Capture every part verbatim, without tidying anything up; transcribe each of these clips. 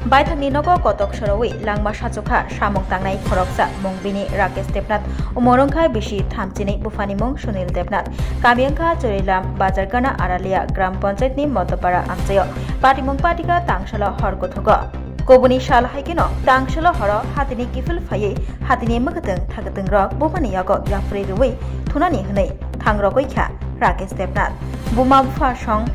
Baithangni nogo kotok sorowi langma sachukha samung tangnai khoroksa, mung bini Rakesh Debnath, umor wngkha bisi thamchinwi, buphani mung Sunil Debnath, kami wngkha Chorilam, Bajargana, Aralia, Gram Panchayat ni Motopara amchaio. Patimung patika tangsalo hor kuthugo. Kubuni sal hai kheno tangsalo horo hatini kiphil phaiwi hatini mwkhwtwng thakgwtwng rok buphani yago yapri rwwi thunani hwnwi thangrogwi kha Rakesh Debnath. Buma bupha song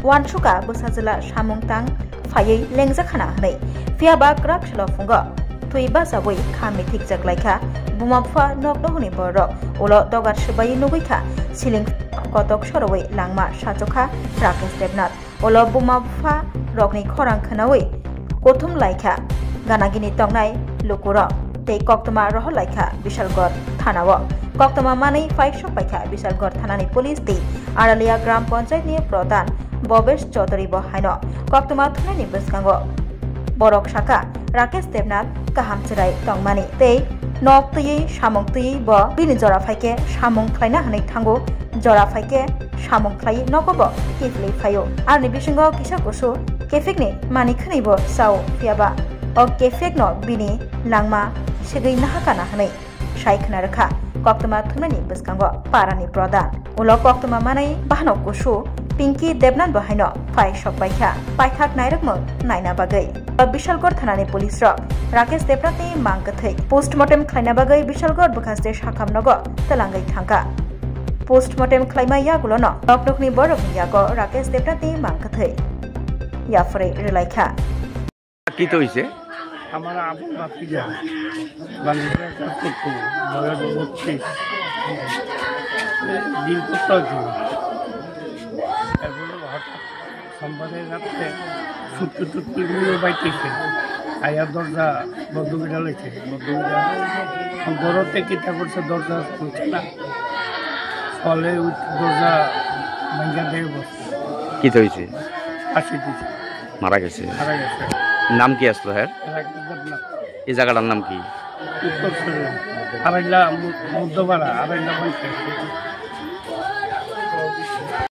uansukha bwsajwla samung tang phaiwi lengjak khana hwnwi. Phiya ba kwrak salo phungo twi bachaui kha mithikjak lai kha. Buma bupha nokno hwnwi borok ulo dogar swbaiwi nugwi kha siling kotok sorowi langma sachukha Rakesh Debnath. Ulo buma bupha rokni khorang khwnaui kuthum lai kha ganagini tongnai lukurok tei koktwma rohor lai kha Bishalgarh thanao. Koktwma manwi pai sok pai kha Bishalgarh thanani police tei Aralia Gram Panchayat ni Pradhan Bhabesh Chaudhary bo haino koktwma thumnaini bwskango borok saka Rakesh Debnath kaham chwrai tongmani tei nok twiwi samung twiwi bo bini jora phaikhe samung khlaina hwnwi thango, jora phaikhe samung khlaiwi nogo bo kiphilwi phaio. Aroni bisingo kisa kusu kephikni manwi khwnwi bo chao, phiya ba o kephikno bini langma segwi nahakana hwnwi sai khna rwkha koktwma thumnani bwskango parani pradhan. Ulo koktwma manwi bahano kusu Pinky Debnath bo haino pai sok paikha paithak nairwkmung naina bagwi. Bishalgarh thanani police rok Rakesh Debnathni mang kwthwi postmortem khlaina bagwi Bishalgarh bwkhaste sakham nogo twlangwi thangkha. Postmortem khlaima yagulono noknokni borokni yago Rakesh Debnathni mang kwthwi yapharwi rwlaikha. কি তো হইছে? আমার আপন ভাতিজা, বাংলাদেশে কাজ করতো, বয়স বত্রিশ, ডিল করতে হয়েছিল। এরপরে হঠাৎ সোমবারে রাত্রে ছুটতে ছুটতে নিয়ে বাইতেছে, আয়া দরজা বন্ধ করে লাইছে, বন্ধ করে ঘরতে কিতা করছে, দরজা খুলছে না, ফলে ওই দরজা ভাঙ্গা দিয়ে বসছে। কি তো হইছে? ফাঁসি দিছে। মারা গেছে। মারা গেছে। নাম কি আসলো হ্যার? রাকেশ দেবনাথ। এই জায়গাটার নাম কি? উত্তর সরিয়া। আড়াইলা মু-, মধ্যপাড়া, আড়াইলা পঞ্চায়েত।